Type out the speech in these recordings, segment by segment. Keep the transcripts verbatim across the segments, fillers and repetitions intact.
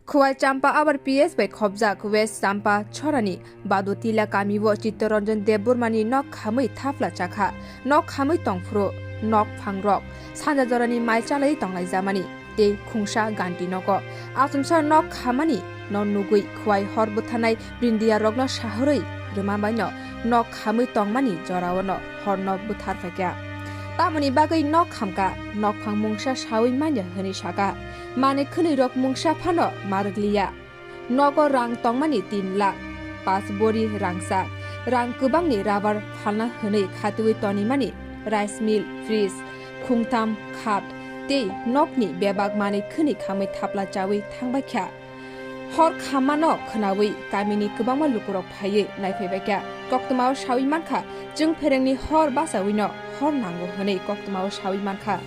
Khowai Champa Upper P S bai khopjak West Champa Chorani Badotila kamio Chittaranjan Debbarmani nok khamwi thapla chakha. Nok khamwi tongphuru nok phangrok sanja jorani mai chalai tonglaijamani tei khungsa ganti nogo. Achomsa nok khamani no nugwi Khowai hor bwtharnai Brindiya rokno sahorwi rwma baino nok khamwi tongmani joraono horno bwthar phaikha. Tamoni bagwi nok khamkha, nokphang mungsa sawi manya hwnwi saka. Manwi khwnwi rok mungsa phano marwkliya. Nogo rang tongmani tin lakh, pas bori rangchak, rang kwbangni rubber phalna hwnwi khatiwi tonimani rice mill, fridge, khungtham khat tei nokni bebak manwi khwnwi khamwi thapla chawi thangbaikha. Hor khammano khwnawi kamini kwbangma lukurok phaiwi naiphaibakha. Koktwmao sawi mankha, chwng pherengni hor bachawino hor nango hwnwi koktwmao sawi mankha.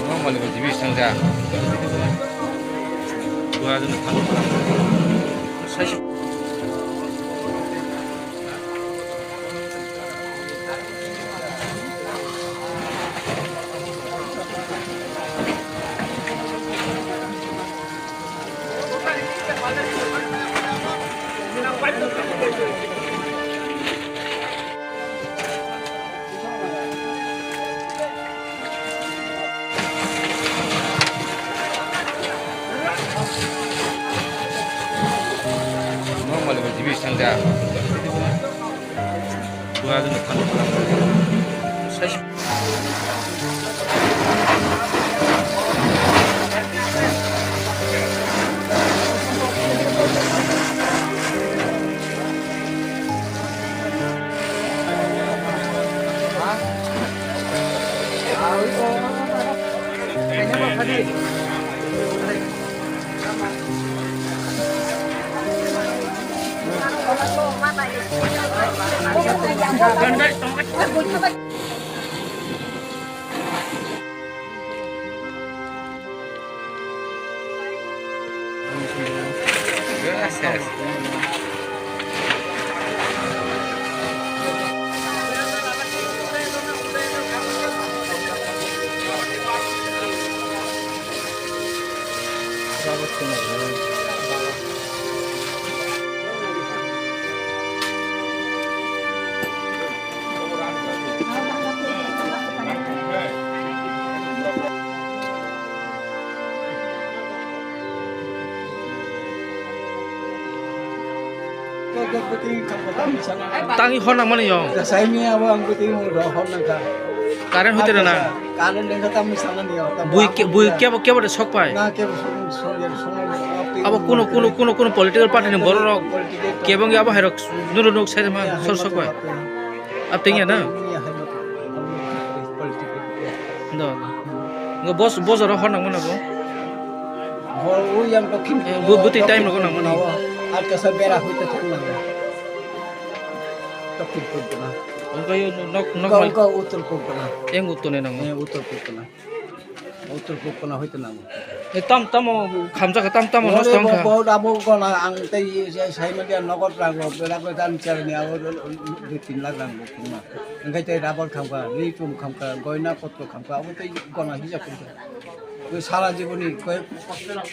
Normal ko jibi sangja. Dua jun thang. Sai. Normal ko jibi sangja. Dua jun thang. Sai. Gracias. Tangwi hor nangmani yong. Saini abo ang kuti mo ro hor nangkha. Current hoite rwna. Current lengkha tamni sanani yo. Bui ke, bui kebo, kebo de sok pai. Na kebo sok, sok, sok, sok. Abo kuno, kuno, kuno, kuno political party ni borok rok. Political party. Kebo ngi abo hai rok nuru nuk sai ma sor sok pai. Ab tengya na? Iya, hai rok. Political. Do. Ngo bos, bos oro hor nangmani bo. Hor o yang dokhin. Eh, bu, buti time rogo nangmani. Ar kasa bera hoite thang nang. Dokhin purkona. Wngkha yo nok, nok mal. Wngkha uttor purkona. Eng uttor ni nango. Eh, uttor purkona. Uttor purkona hoite nango. Eh, tam, tamo khamjak, tam, tamo nosto wngkha. Bo, bo, abo gona ang tei sai ma dia nogot rang rok, bera bera dan cherni abo dui tin lakh rang rok khumna. Wngkha tei rubber khamkha, ri chum khamkha, goina potro khamkha, abo tei gona hijab khamkha. Sara jiboni koyek,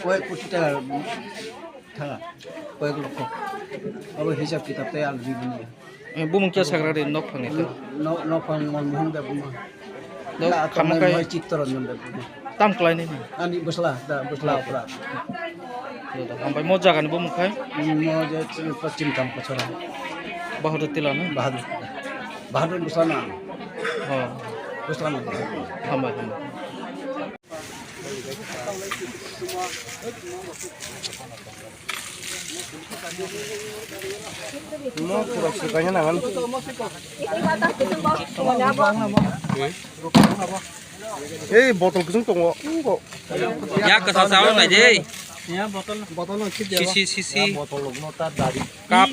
koyek koti taka thanga, koyek lokho. Abo hisab kitab tei ang riboni. Eh, bumung khe sagra ri nok phangni tei? Nok, nok phang Manmohan Deb bumung. Nok khamkha Chittaranjan Deb bumung. Tam klai nini? Ani bwsla, da bwsla opra. Hambai mo jaga ni bumung khai? Mo je Paschim Kampachora. Bahadur Tila na? Bahadur Tila. Bahadur bwsla na. Oh. Bwsla na. Hambai, hambai. Ei botol kusung tongo. Yak kasa sawo nai de. Sisi sisi. Cup.